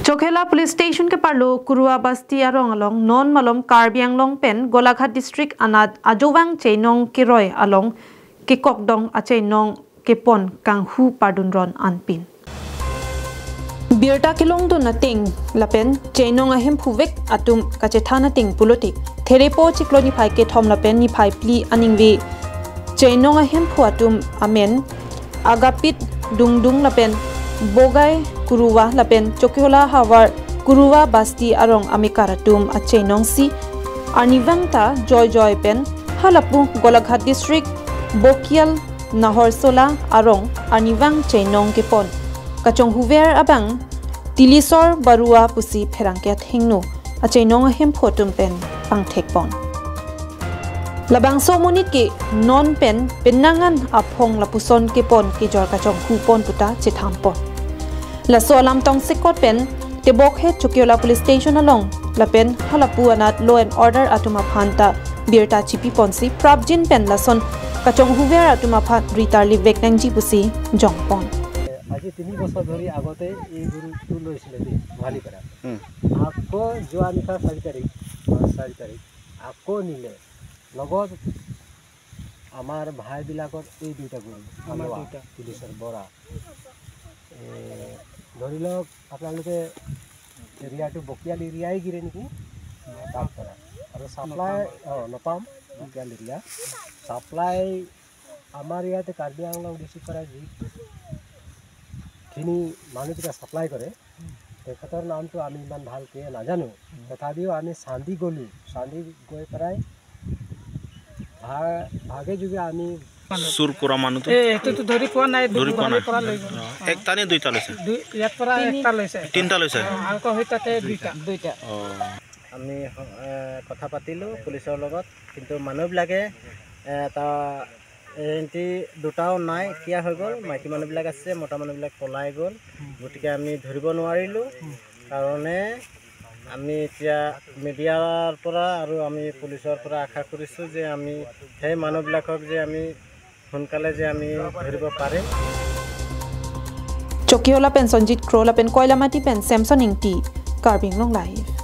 Chokela police station ke parlo Kurua Basti arong along non malom Karbi Anglong pen Golaghat district anad ajowang chenong kiroi along ke kokdong achenong ke pon kanghu pardun ron anpin. Birta kilong do nating lapen chenong ahem phuvek atum kachethana ting pulotik therepo chikloni phai ke thom lapen ni phai pli aningwi chenong ahem phu atum amen agapit dungdung lapen bogai Kuruwa lapen Chokiola hawar Kuruwa Basti arong amikaratum achenong si arnivangta joy joy pen halapu Golaghat district Bokial Nahorsola arong arnivang chenong kepon kachong huver abang tilisor barua pusi pherangke thengnu achenong hem photum pen pangthek pon labang somonit ke non pen penangan aphong lapuson ke pon ke jor kachong hu pon puta chitham pon la solam tong sikot pen tebok he Chokiola police station along lapen halapu anat law and order atuma phanta birta chipi ponsi prabjin pen lason kachong huver atuma phat ritarli veknangji pusi jongpon. আজি 3 বছৰ ধৰি আগতে এই গৰুটো লৈছিলে দেই গোহালিৰ পৰা, আকৌ যোৱা নিশা 4 তাৰিখ 4 তাৰিখ আকৌ নিলে লগত আমাৰ ভাইবিলাকৰ এই দুইটা গৰু, আমাৰ দুইটা পুলিচৰ বৰা। ধৰি লওক আপোনালোকে এৰিয়াটো বকিয়াল এৰিয়াই গিৰে নেকি তাৰ পৰা আৰু ছাপ্লাই নপাম বকিয়াল এৰিয়া ছাপ্লাই আমাৰ ইয়াতে কাৰ্বি আংলং ডিষ্ট্ৰিক্ট পৰা যিখিনি মানুহকেইটা ছাপ্লাই কৰে তেখেতৰ নামটো আমি ইমান ভালকৈ নাজানো, তথাপিও আমি চান্দি গ'লোঁ, চান্দি গৈ পেলাই ভাগে যোগে আমি চুৰ কৰা মানুহটো এইটোতো ধৰি পোৱা নাই, ধৰি পোৱা নাই। পৰা লৈ গ'ল। একটা নে দুইটা লৈছে? দুই, ইয়াৰ পৰা একটা লৈছে, তিনিটা লৈছে, আকৌ সেই তাতে দুইটা দুইটা। আমি কথা পাতিলোঁ পুলিচৰ লগত, কিন্তু মানুহবিলাকে এটা এণ্টি দুটাও নাই কিয়া হৈ গ'ল, মাইকী মানুহবিলাক আছে, মতা মানুহবিলাক পলাই গ'ল, গতিকে আমি ধৰিব নোৱাৰিলোঁ। কাৰণে আমি এতিয়া মিডিয়াৰ পৰা আৰু আমি পুলিচৰ পৰা আশা কৰিছোঁ যে আমি সেই মানুহবিলাকক যে আমি সোনকালে যে আমি ধৰিব পাৰিম। Chokiola pen Sanjit Krola pen Koilamati pen Samson Ingti Karbi Anglong live.